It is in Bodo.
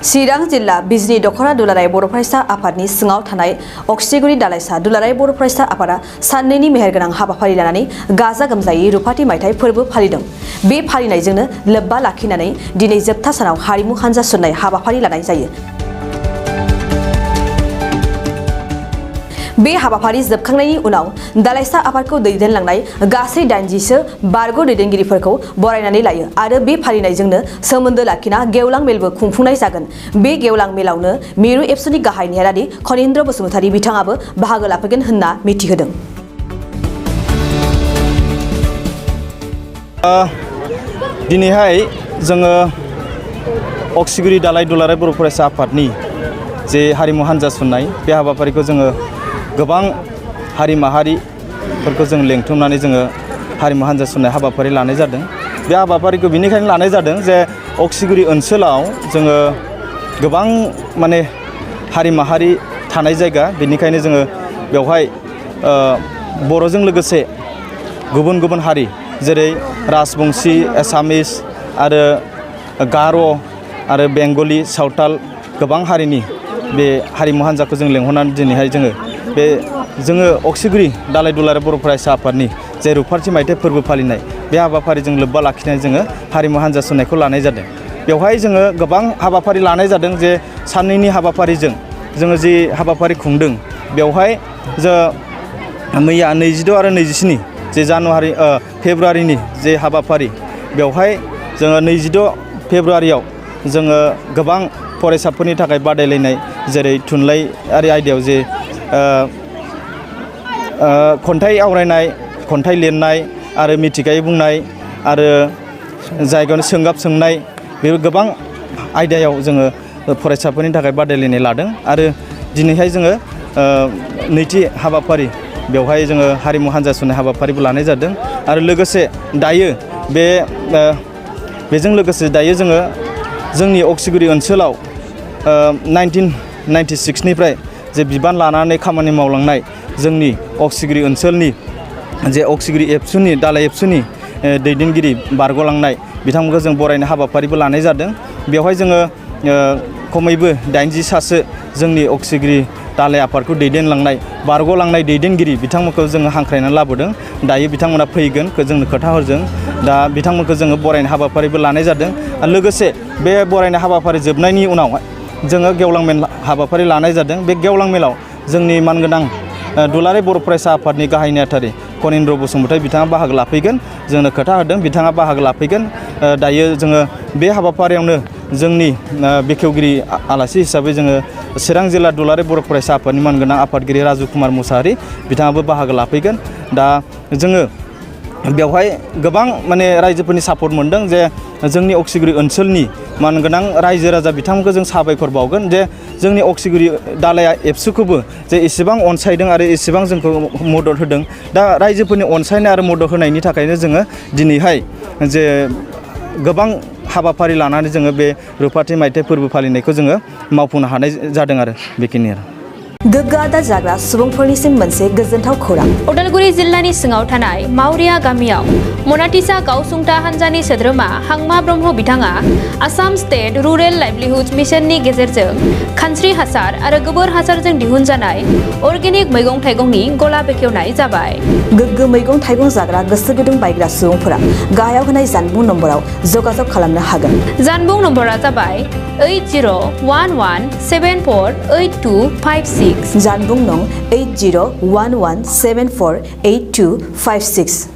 चिरां जिल्ला बिजनी दखना दुलाराय बर' फरायसा आफादनि सिङाव थानाय अक्सिगुरि दालाइसा दुलाराय बर' फरायसा आफादा साननैनि मेहेरगोनां हाबाफारि लानानै गाजा गोमजायै रुफाथि मायथाइ फोरबो फालिदों। बे फालिनायजोंनो लोब्बा लाखिनानै दिनै जोबथा सानाव हारिमु हानजा सुननाय हाबाफारि लानाय जायो। बे हाबाफारि जोबखांनायनि उनाव दालाइसा आफादखौ दैदेनलांनाय गासै 80सो बारग' दैदेनगिरिफोरखौ बरायनानै लायो आरो बे फालिनायजोंनो सोमोन्दो लाखिना गेवलां मेलबो खुंफुंनाय जागोन। बे गेवलां मेलावनो मिरु एबसुनि गाहाय नेहारारि खनिन्द्र बसुमतारी बिथाङाबो बाहागो लाफैगोन होनना मिथिहोदों। दिनैहाय जोङो अक्सिगुरि दालाय दुलाराय बर' फरायसा आफादनि जे हारिमु हानजा सुननाय बे हाबाफारिखौ जोङो गोबां हारि माहारिफोरखौ जों लेंथुमनानै जोङो हारिमु हानजा सुननाय हाबाफारि लानाय जादों। बे हाबाफारिखौ बेनिखायनो लानाय जादों जे अक्सिगुरि ओनसोलाव जोङो गोबां माने हारि माहारि थानाय जायगा, बेनिखायनो जोङो बेवहाय बर'जों लोगोसे गुबुन गुबुन हारि जेरै राजबंशी, एसामिस आरो गार' आरो बेंगलि, सावताल गोबां हारिनि बे हारिमु हानजाखौ जों लेंहरनानै दिनैहाय जोङो अक्सिगुरि दालाय दुलाराय बर' फरायसा आफादनि जे रुफाथि मायथाइ फोरबो फालिनाय बे हाबाफारिजों लोब्बा लाखिनानै जोङो हारिमु हानजा सुननायखौ लानाय जादों। बेवहाय जोङो गोबां हाबाफारि लानाय जादों। जे साननैनि हाबाफारिजों जोङो जि हाबाफारि खुंदों बेवहाय मैया 22 आरो 27 जे फेब्रुवारिनि जे हाबाफारि, बेवहाय जोङो 22 फेब्रुवारियाव जोङो गोबां फरायसाफोरनि थाखाय बादायलायनाय जेरै थुनलाइयारि आयदायाव जे खन्थाइ आवरायनाय, खन्थाइ लिरनाय आरो मिथिगायै बुंनाय आरो जायगायावनो सोंगाब सोंनाय, बे गोबां आयदायाव जोङो फरायसाफोरनि थाखाय बादायलायनाय लादों। आरो दिनैहाय जोङो नैथि हाबाफारि बेवहाय जोङो हारिमु हानजा सुननाय हाबाफारिबो लानाय जादों। आरो लोगोसे दायो बेजों लोगोसे दायो जोङो जोंनि अक्सिगुरि ओनसोलाव 1996निफ्राय जे बिबान लानानै खामानि मावलांनाय जोंनि अक्सिगुरि ओनसोलनि जे अक्सिगुरि एबसुनि दालाय एबसुनि दैदेनगिरि बारग'लांनाय बिथांमोनखौ जों बरायनाय हाबाफारिबो लानाय जादों। बेवहाय जोङो खमैबो 80 सासो जोंनि अक्सिगुरि दालाय आफादखौ दैदेनलांनाय बारग'लांनाय दैदेनगिरि बिथांमोनखौ जोङो हांख्रायनानै लाबोदों। दायो बिथांमोना फैगोन जोंनो खोथा हरदों। दा बिथांमोनखौ जोङो बरायनाय हाबाफारिबो लानाय जादों। लोगोसे बे बरायनाय हाबाफारि जोबनायनि उनाव जोङो गेवलां मेल हाबाफारि लानाय जादों। बे गेवलां मेलाव जोंनि मानगोनां दुलाराय बर' फरायसा आफादनि गाहाय नेहाथारि खनिन्द्र बसुमतारी बिथाङा बाहागो लाफैगोन, जोंनो खोथा होदों बिथाङा बाहागो लाफैगोन। दायो जोङो बे हाबाफारियावनो जोंनि बेखेवगिरि आलासि हिसाबै जोङो चिरां जिल्ला दुलाराय बर' फरायसा आफादनि मानगोनां आफादगिरि राजु कुमार मुसाहारि बिथाङाबो बाहागो लाफैगोन। दा जोङो बेवहाय गोबां माने रायजोफोरनि सापर्ट मोनदों। जे जोंनि अक्सिगुरि ओनसोलनि मानगोनां रायजो राजा बिथांमोनखौ जों साबायखर बावगोन जे जोंनि अक्सिगुरि दालाया एबसुखौबो जे एसेबां अनसायदों आरो एसेबां जोंखौ मदद होदों। दा रायजोफोरनि अनसायनाय आरो मदद होनायनि थाखायनो जोङो दिनैहाय जे गोबां हाबाफारि लानानै जोङो बे रुफाथि मायथाइ फोरबो फालिनायखौ जोङो मावफुंनो हानाय जादों आरो बेखिनियानो। गोग्गो आदार जाग्रा सुबुंफोरनिसिम मोनसे गोजोनथाव खौरां। उदालगुरि जिल्लानि सिङाव थानाय मावरिया गामियाव मनाटिसा गावसुंथा हानजानि सोद्रोमा हांमा ब्रह्म बिथाङा आसाम स्टेट रुरेल लाइभलिहुड मिशननि गेजेरजों खानस्रि हासार आरो गोबोर हासारजों दिहुनजानाय अर्गेनिक मैगं थाइगंनि गला बेखेवनाय जाबाय। गोग्गो मैगं थाइगं जाग्रा गोसो गुदुं बायग्रा सुबुंफोरा गाहायाव होनाय जानबुं नम्बराव जगाजग खालामनो हागोन। जानबुं नम्बरा जाबाय 8011748256। जानबुं नं 8011748256।